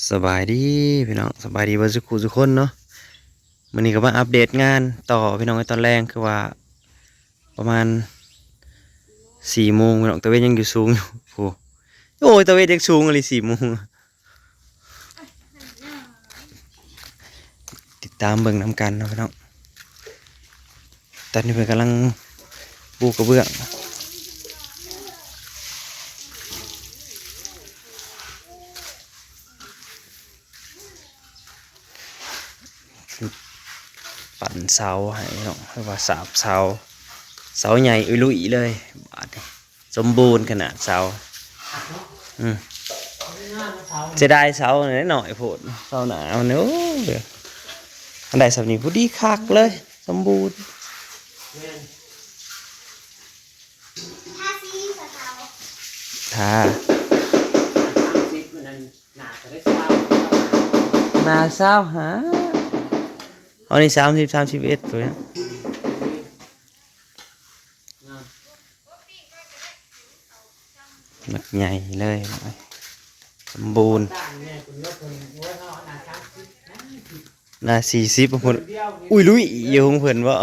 ສະບາຍດີພີ່ນ້ອງ ສະບາຍດີເບິດສູ່ຄູ່ສູ່ຄົນເນາະ. ມື້ນີ້ກໍມາອັບເດດງານຕໍ່ພີ່ນ້ອງເອີຍ. ຕອນແລງຄືວ່າປະມານສີ່ໂມງພີ່ນ້ອງ ຕາເວັນຍັງຢູ່ສູງຢູ່ພຸ້ນ. ໂອ້ຍ ຕາເວັນຍັງສູງອີ່ຫຼີ ສີ່ໂມງ. ຕິດຕາມເບິ່ງນຳກັນເນາະພີ່ນ້ອງ. ຕອນນີ້ເພິ່ນກຳລັງປູກກະເບື້ອງ ປັ່ນເສົາໃຫ້ເນາະ ຫຼືວ່າສາບເສົາ. ເສົາໃຫຍ່ອຸລຸຍເລີຍບາດນີ້. ສົມບູນຂະໜາດເສົາ. ອືມ ເສຍດາຍເສົາໜ້ອຍໂພດ ເສົາໜ້າມັນ. ໂອ້ຍ ອັນໃດສ່ຳນີ້ພໍດີຄັກເລີຍ ສົມບູນ. ແມ່ນ ທາສີສະເທົາ ທາ ສາມສິບ ອັນນັ້ນໜ້າຈະໄດ້ຊາວ ໜ້າຊາວຫ້າ. ອັນນີ້ສາມສິບ ສາມສິບເອັດ ຕົວນີ້. ບັກໃຫຍ່ເລີຍ ສົມບູນ. ໜ້າສີ່ສິບພຸ້ນ ອຸຍລຸຍຢູ່ຂອງເພິ່ນບໍ.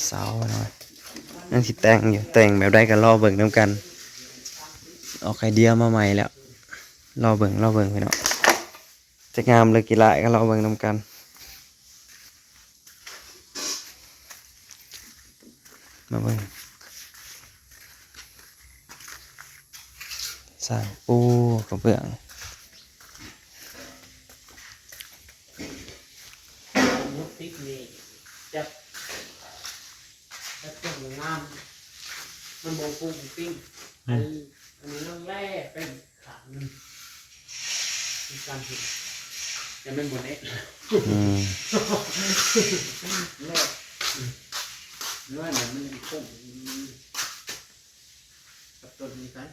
ເສົາເນາະ ຍັງຊິແຕ່ງຢູ່ ແຕ່ງແບບໃດກໍລໍເບິ່ງນຳກັນ. ອອກໄອເດຍມາໃໝ່ແລ້ວ ລໍເບິ່ງ ລໍເບິ່ງພີ່ນ້ອງ. ຈະງາມຫຼືຂີ້ຮ້າຍກໍລໍເບິ່ງນຳກັນ. ມາເບິ່ງ ສ້າງປູກະເບື້ອງ. ມຸດຕິດນີ້ຈັກ ຈັກເປັນງາມ ມັນບໍ່ປຸ້ງປິ້ງ. ອືມ ອັນ ອັນນີ້ມັນແລ່ເປັນ ຂາດມັນ ມີການເຫັນ ແຕ່ມັນບໍ່ແນ່. ອືມ ແນ່ ອືມ ແລ້ວມັນຍັງຄົງກັບຕົ້ນນີ້ກັນ.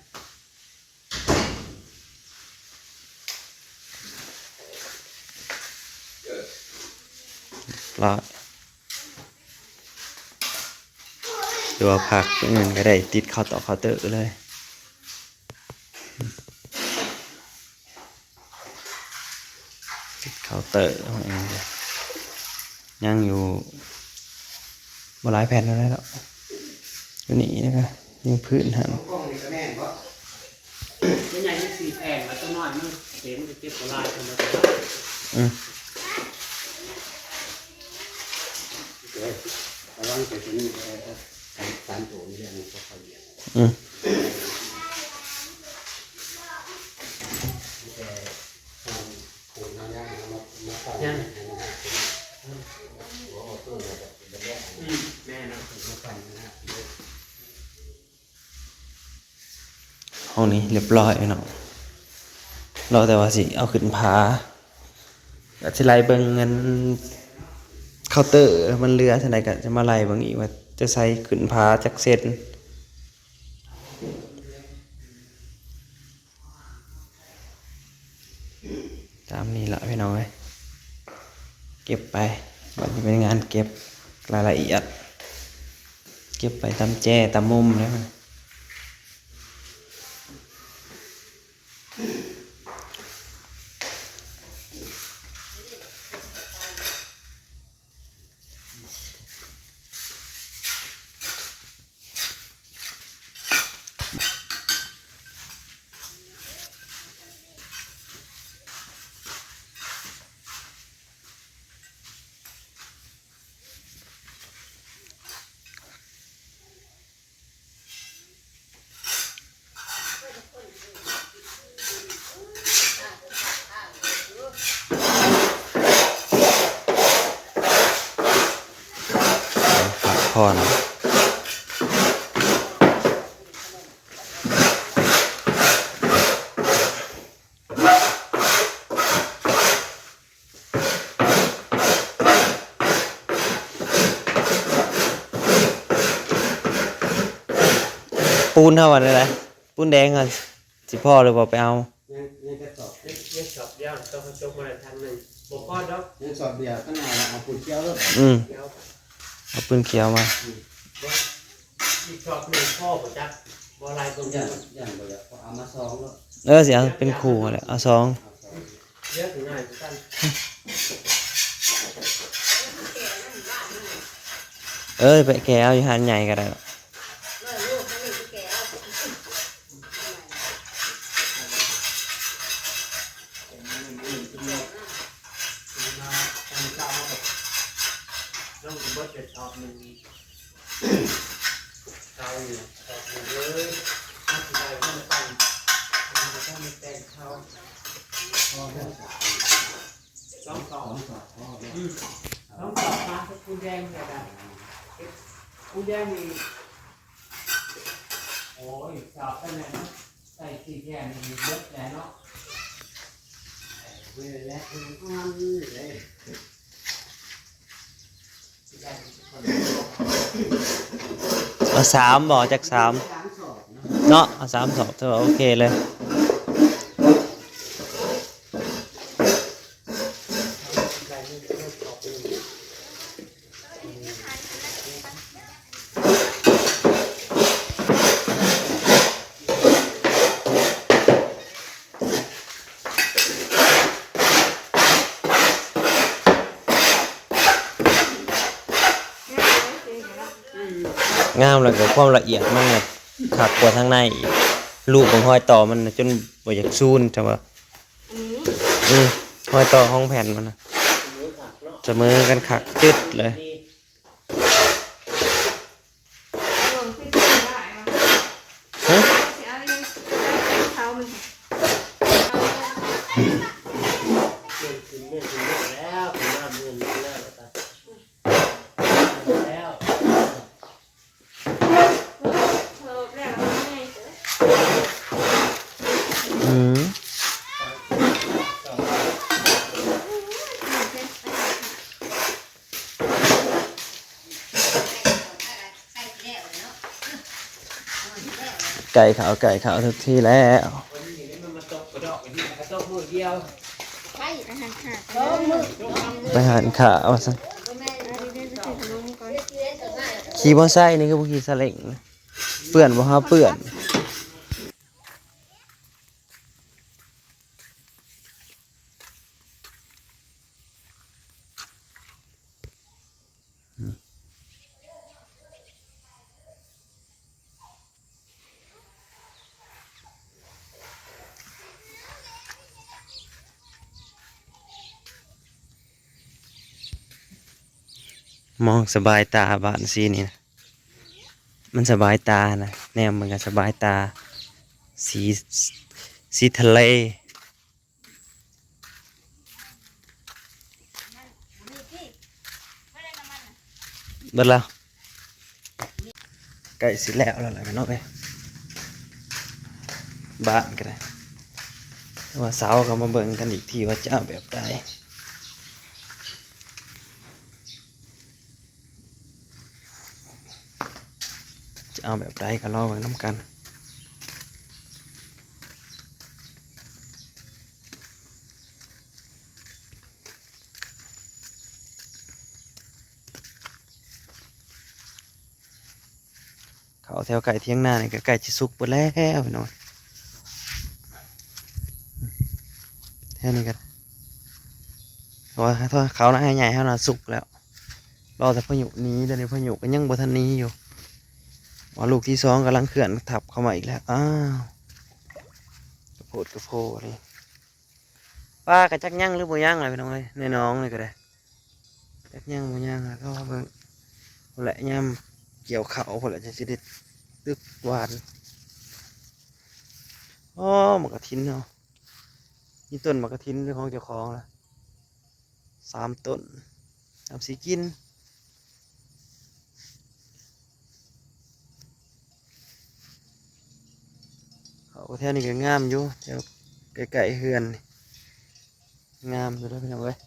ລະ ຫຼືວ່າພັກອື່ນກໍໄດ້ ຕິດເຂົ້າຕອກເຄົາເຕີເລີຍ ຕິດເຄົາເຕີ. ຍັງຢູ່ບໍ່ຫຼາຍແຜ່ນເທົ່າໃດດອກ ຢູ່ນີ້ ແລ້ວກໍຢູ່ພື້ນຫັ້ນ. ມັນໃຫຍ່ມີສີ່ແຜ່ນ ແລ້ວຕົວນ້ອຍມັນເຕັມ ມັນເກັບບໍ່ຫຼາຍ. ອືມ ລະວັງໄປຕົວນີ້ ເອີ ສາມ ສາມໂຕນີ້ແຫຼະ ມັນບໍ່ຄ່ອຍວຽກ. ອືມ ແຕ່ ຫ້ອງນີ້ລຽບລ້ອຍເນາະ ລໍແຕ່ວ່າຊິເອົາຂຶ້ນຜາ ກໍຊິໄລ່ເບິ່ງອັນເຄົາເຕີ ມັນເຫຼືອເທົ່າໃດ ກໍຈະມາໄລ່ເບິ່ງອີກວ່າຈະໃສ່ຂຶ້ນຜາຈັກເຊັນ. ຕາມນີ້ລະພີ່ນ້ອງເອີຍ ເກັບໄປ ບັດນີ້ເປັນງານເກັບລາຍລະອຽດ ເກັບໄປຕາມແຈຕາມມຸມເລີຍ. ພັກຜ່ອນ. ປູນເຮົາວ່າແນວໃດ? ປູນແດງຫັ້ນຊິພໍຫຼືບໍ່ ໄປເອົາ. ຍັງ ຍັງແຕ່ສອບ ຍັງ ຍັງສອບດຽວ ຕ້ອງໃຫ້ຈົບມາແລ້ວທາງໜຶ່ງ ບໍ່ພໍດອກ ຍັງສອບດຽວ ຄັນເອົາ ເອົາປູນຂຽວໂລດ. ອືມ ຂຽວ ເອົາປູນຂຽວມາ. ອືມ ອີກສອບໜຶ່ງພໍບໍ່ຈັກ. ບໍ່ຫຼາຍຕົວ ຢ້ານ ຢ້ານບໍ່ຢາກ ເອົາມາສອງໂລດ. ເອີ ຊິເອົາເປັນຄູ່ແຫຼະ ເອົາສອງ ເລືອກງ່າຍຄືກັນ. ເອີ ໄປແກະເອົາຢູ່ຮ້ານໃຫຍ່ກໍໄດ້. ສອງສອບ ສອງສອບ ອືມ ສອງສອບ ມາຄືຄູແດງແລ້ວກະ ຄູແດງນີ້ ໂອ້ຍ ສອບໄປແລ້ວເນາະ ໃສ່ສີແດງນີ້ເບິດແລ້ວເນາະ ເວລາແລ້ວ ເອົາສາມບໍ່ ຈັກສາມເນາະ ເອົາສາມສອບ ຖືວ່າໂອເຄເລີຍ. ງາມ ແລ້ວກໍຄວາມລະອຽດມັນຄັກກວ່າທາງໃນອີກ ລູບເບິ່ງຮອຍຕໍ່ມັນນະ ຈົນບໍ່ຢາກຊູນ ຈັ່ງວ່າ ອືມ ຮອຍຕໍ່ຂອງແຜ່ນມັນນະ ສະເໝີກັນຄັກຈຶດເລີຍ. ຮະ? ອືມ ໃກ້ເຂົ້າ ໃກ້ເຂົ້າທຸກທີແລ້ວ. ໄປຮ້ານຄ້າວ່າຊັ້ນ ຂີ່ມໍໄຊນີ້ຄືບໍ່ຂີ່ຊາເລັ້ງ ເປື້ອນບໍ່ຫາເປື້ອນ. ມອງສະບາຍຕາ ບ້ານສີນີ້ນະ ມັນສະບາຍຕານະ ແນມມັນກໍສະບາຍຕາ ສີ ສີທະເລ. ເບິດແລ້ວ ໃກ້ຊິແລ້ວແລ້ວແຫຼະພີ່ນ້ອງເອີຍ ບ້ານກໍໄດ້ ແຕ່ວ່າເສົາກໍມາເບິ່ງກັນອີກທີວ່າຈະເອົາແບບໃດ. ຈະເອົາແບບໃດກໍລໍເບິ່ງນຳກັນ. ເຂົ້າແຖວໃກ້ຖຽງນານີ້ກໍໃກ້ຊິສຸກເບິດແລ້ວພີ່ນ້ອງ. ແຖວນີ້ກໍ ເຂົ້ານາໃຫ້ໃຫຍ່ເຮົານະສຸກແລ້ວ. ລໍແຕ່ພາຍຸໜີ ດຽວນີ້ພາຍຸກໍຍັງບໍ່ທັນໜີຢູ່ ວ່າລູກທີສອງກຳລັງເຄື່ອນທັບເຂົ້າມາອີກແລ້ວ. ອ້າວ ກະໂພດກະໂພນີ້ ປາກໍຈັກຍັງຫຼືບໍ່ຍັງແຫຼະພີ່ນ້ອງເອີຍ ໃນໜອງນີ້ກໍໄດ້ ຈັກຍັງບໍ່ຍັງລະ ກໍເບິ່ງພຸ້ນແຫຼະ ຍາມກ່ຽວເຂົ້າພຸ້ນແຫຼະ ຈັ່ງຊິໄດ້ຕຶກຫວ່ານ. ອໍ ໝາກກະທິນເຮົາ ມີຕົ້ນໝາກກະທິນເປັນຂອງເຈົ້າຂອງລະ ສາມຕົ້ນ ສາມສີ່ກິ່ນ. ເຂົ້າແຖວນີ້ກໍງາມຢູ່ ແຖວໃກ້ໆເຮືອນນີ້ ງາມຢູ່ເດີພີ່ນ້ອງເອີຍ.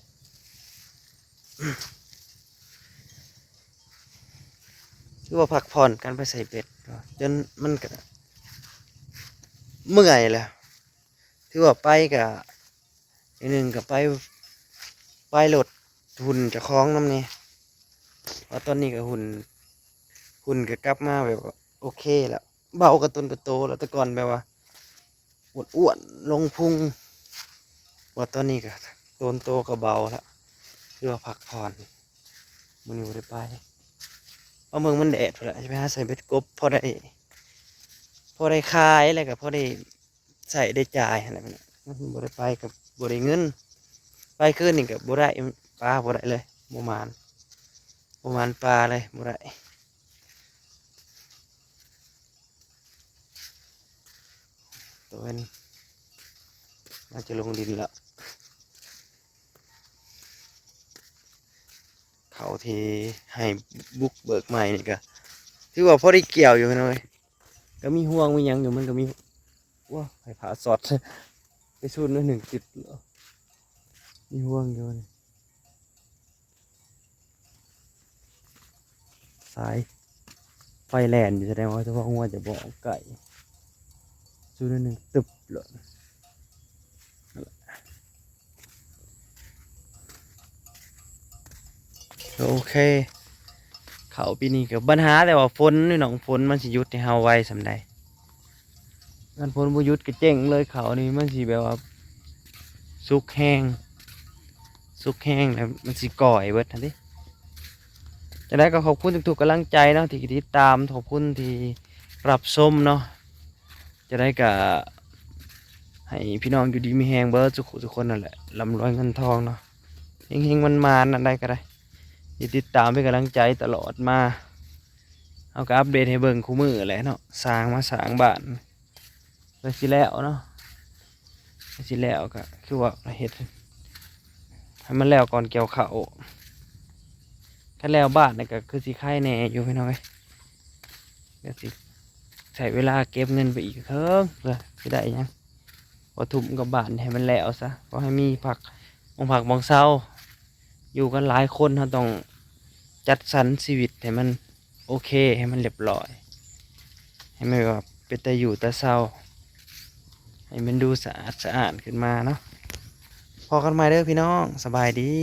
ຖືວ່າພັກຜ່ອນການໄປໃສ່ເບັດ ຈົນມັນກໍເມື່ອຍແລ້ວ ຖືວ່າໄປກໍ ອີກໜຶ່ງກໍໄປ ໄປລົດຫຸ່ນເຈົ້າຂອງນຳແດ່ ວ່າຕອນນີ້ກໍຫຸ່ນ ຫຸ່ນກໍກັບມາແບບໂອເຄແລ້ວ ເບົາກະຕົນກະໂຕແລ້ວ ແຕ່ກ່ອນແບບວ່າ ອ້ວນໆ ລົງພຸງ ວ່າຕອນນີ້ກະໂຕນໂຕກະເບົາລະ ຄືວ່າພັກຜ່ອນ ມື້ນີ້ບໍ່ໄດ້ໄປ ມາເບິ່ງມັນແດດພຸ້ນລະ ຊິໄປຫາໃສ່ເບັດກົບ ພໍໄດ້ ພໍໄດ້ຂາຍ ແລ້ວກະພໍໄດ້ໃຊ້ໄດ້ຈ່າຍຫັ້ນແຫຼະ ມື້ນີ້ບໍ່ໄດ້ໄປກະບໍ່ໄດ້ເງິນ ໄປຄືນນີ້ກະບໍ່ໄດ້ ປາບໍ່ໄດ້ເລີຍ ບໍ່ໝານ ບໍ່ໝານປາເລີຍ ບໍ່ໄດ້. ຕາເວັນ ໜ້າຈະລົງດິນລະ ເຂົ້າທີ່ໃຫ້ບຸກເບີກໃໝ່ນີ້ກະ ຖືວ່າພໍໄດ້ກ່ຽວຢູ່ພີ່ນ້ອງເອີຍ ກະມີຮວງມີຫຍັງຢູ່ ມັນກະມີ ໂອ້ຍ ໃຫ້ຜ້າຊັອດ ໄປສູນໜ້ອຍໜຶ່ງ ຕິດ ມີຮວງຢູ່ນີ້. ສາຍໄຟແລ່ນຢູ່ ສະແດງວ່າສະເພາະງົວຈະບໍ່ອອກໄກ ສູນໜຶ່ງຕຶບໂລດ. ໂອເຄ ເຂົ້າປີນີ້ກະບັນຫາແຕ່ວ່າຝົນນີ້ນ້ອງ ຝົນມັນຊິຢຸດໃຫ້ເຮົາໄວສ່ຳໃດ? ຄັນຝົນບໍ່ຢຸດກະເຈັງເລີຍ ເຂົ້ານີ້ມັນຊິແບບວ່າສຸກແຮງ ສຸກແຮງແລ້ວມັນຊິກ່ອຍເບິດຫັ້ນຕິ. ຈັ່ງໃດກະຂອບຄຸນທຸກໆກຳລັງໃຈເນາະ ທີ່ຕິດຕາມ ຂອບຄຸນທີ່ຮັບຊົມເນາະ. ຈັ່ງໃດກະໃຫ້ພີ່ນ້ອງຢູ່ດີມີແຮງເບິດສູ່ຜູ້ສູ່ຄົນນັ້ນແຫຼະ ລ່ຳລວຍເງິນທອງເນາະ ເຮັງໆ ໝານໆ ອັນໃດກະໄດ້ ທີ່ຕິດຕາມເປັນກຳລັງໃຈຕະຫຼອດມາ ເຮົາກະອັບເດດໃຫ້ເບິ່ງຄູ່ມື້ແຫຼະເນາະ ສ້າງມາສ້າງບ້ານ ໃກ້ຊິແລ້ວເນາະ ໃກ້ຊິແລ້ວກະຄືວ່າເຮັດໃຫ້ມັນແລ້ວກ່ອນກ່ຽວເຂົ້າ ຄັນແລ້ວບ້ານນີ້ກະຄືຊິໄຄແນ່ຢູ່ພີ່ນ້ອງເອີຍ ກະຊິໃຊ້ເວລາເກັບເງິນໄປອີກເຄິ່ງ ເພື່ອຊິໄດ້ຫຍັງ ພໍທຸ່ມກັບບ້ານໃຫ້ມັນແລ້ວຊະ ພໍໃຫ້ມີພັກ ໝ່ອງພັກໝ່ອງເຊົາ ຢູ່ກັນຫຼາຍຄົນ ເຮົາຕ້ອງຈັດສັນຊີວິດໃຫ້ມັນໂອເຄ ໃຫ້ມັນລຽບລ້ອຍ ໃຫ້ມັນແບບວ່າເປັນຕາຢູ່ຕາເຊົາ ໃຫ້ມັນດູສະອາດສະອ້ານຂຶ້ນມາເນາະ. ພໍ້ກັນໃໝ່ເດີພີ່ນ້ອງ ສະບາຍດີ.